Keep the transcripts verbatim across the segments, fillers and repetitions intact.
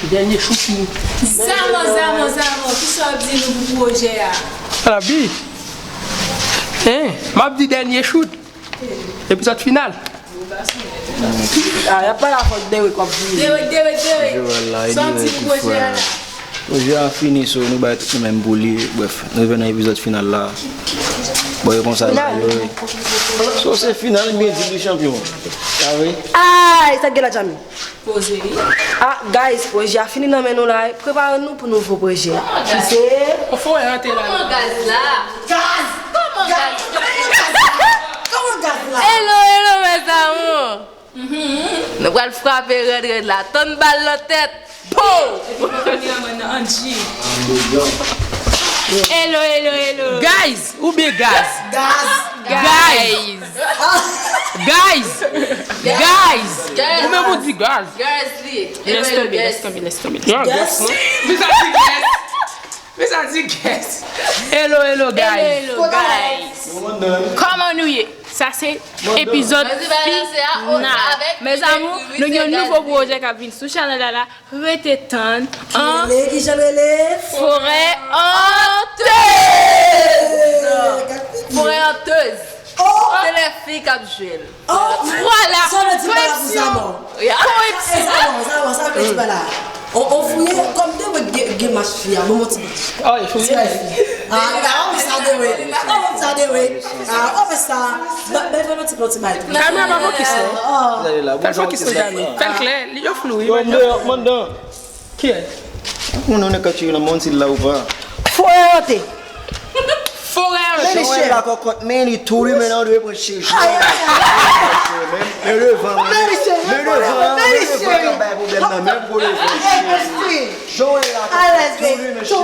Dènye chout li. Zanman, zanman, zanman, kisa w ap di nou pou pwojè a? Ala bi. Hein? M ap di dènye chout. Epizòd final. Ah, y ap pale avèk Derek, w ap di. Derek, Derek, Derek. Sa w ap di pou pwojè a la? Pwojè a fini, so nou bay tout nou menm pou li. Bref, nou rive nan epizòd final la. Bon, e konsa l ye. So se final, m byen di li chanpyon. Sa vre? Ay, sa k gen la, Djami? Poze wi. Ah, guys, pwojè a fini nan men nou la. Prepare nou pou nouvo pwojè. Ki se? Kòman gaz la? Kòman gaz la? Kòman gaz la? Kòman gaz la? Hello, hello, mes amours. Nou pral frape rèd rèd la. Tann bal nan tèt. Pow! Epi pou kameramann nan, Angie. Hello, hello, hello. Guys, oubyen gaz? Gaz. Guys. Guys. Guys. Ou menm ou di gaz. Gaz li ye. Lès tonbe, lès tonbe, lès tonbe. Gaz. Men sa di gaz. Men sa di gaz. Hello, hello, guys. Hello, hello, guys. Kòman nou ye? Sa se epizòd final. Mes amours, nou gen yon nouvo pwojè k ap vin sou chanèl la la. Rete tann. Ki rele, ki jan l rele? Forè Hantez! Forè Hantez. Oh! Se lè fi k ap jwe l. Oh! Vwala! Sa vle di pa la pou zanmò. Koripsyon. Sa bon, sa bon, sa vle di pa la. On, on fouye, kòm de wè gen, gen match fi a, bon, bon ti match. Ah, e fouye. Ah, la, on sa de wè. On sa de wè. Ah, on fè sa. Ba, ba, fè yon ti, yon ti bay tou. Kamera pa fokis non. Fè l fokis nan Djami. Fè l klè, li yo flou wi. Yo, mwen, mwen dan. Kiyès? Mwen, nou nèg ka tire nan moun si la ou pa. Forè Hantez. Forè Hantez. Jan wè la kòkòt, men li tou li, men nan dwe pran cheri. Men levan, men levan, men levan, bay pwoblèm nan, men gwo levan cheri. Jan wè la kòkòt, tou li, men cheri.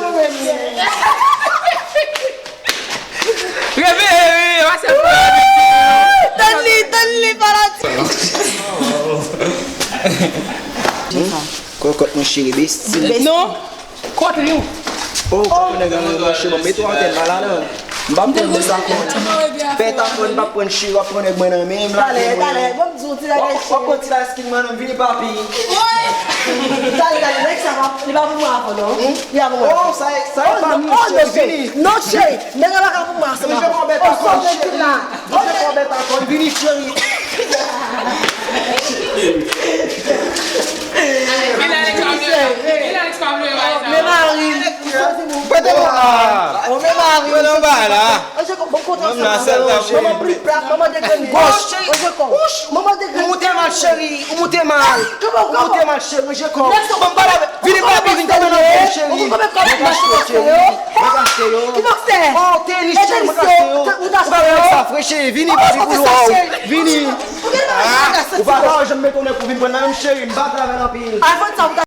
Reveye, reveye, pase pou reveye. Tann li, tann li, pa la. Kòkòt mwen cheri, besti. Non, kot li w? Oh, kòkòt nèg la, mwen cheri, mwen mete w atè, m pa ladan. M p ap pran nèg sa kon. Pèt a pran, m p ap pran cheri, w ap pran nèg mwen nan men m la. Talè, talè, bon, m di w ti bagay cheri. W ap pran ti la skin mwen nan, vini papi. Talè, talè, nèg sa pa, li pa pou mwen avan non. Li pa pou mwen. Oh, sa, sa e pa nou, cheri, vini. Non, cheri. Nèg la pa ka pou mwen ansanm avè w. Mwen fè kòbèt akò, cheri. Mwen fè kòbèt akò, vini, cheri. Vin Alex pa vle, vin Alex pa vle, vin Alex pa vle. Men mari m. Prete mwen la. Oh, men mari m. Mwen anba la. Anje kò, bon, kontan sa. Manman pli plat, manman de grenn gòch. Anje kò. Manman de grenn. Ou moute mal, cheri. Ou moute mal. Ou moute mal, cheri. Anje kò. Bon, ba la. Vini, papi, vin kòmanse nan fè, cheri. Mwen kache yo, cheri. Mwen kache yo. Ki bòksè? Oh, tenis, cheri, mwen kache yo. Ou pa wè sa fre, cheri. Vini, papi, pou lwa ou. Vini. Ah, ou pa ka janm mete yon nèg pou vin pran nan menm, cheri. M pa travay anpil.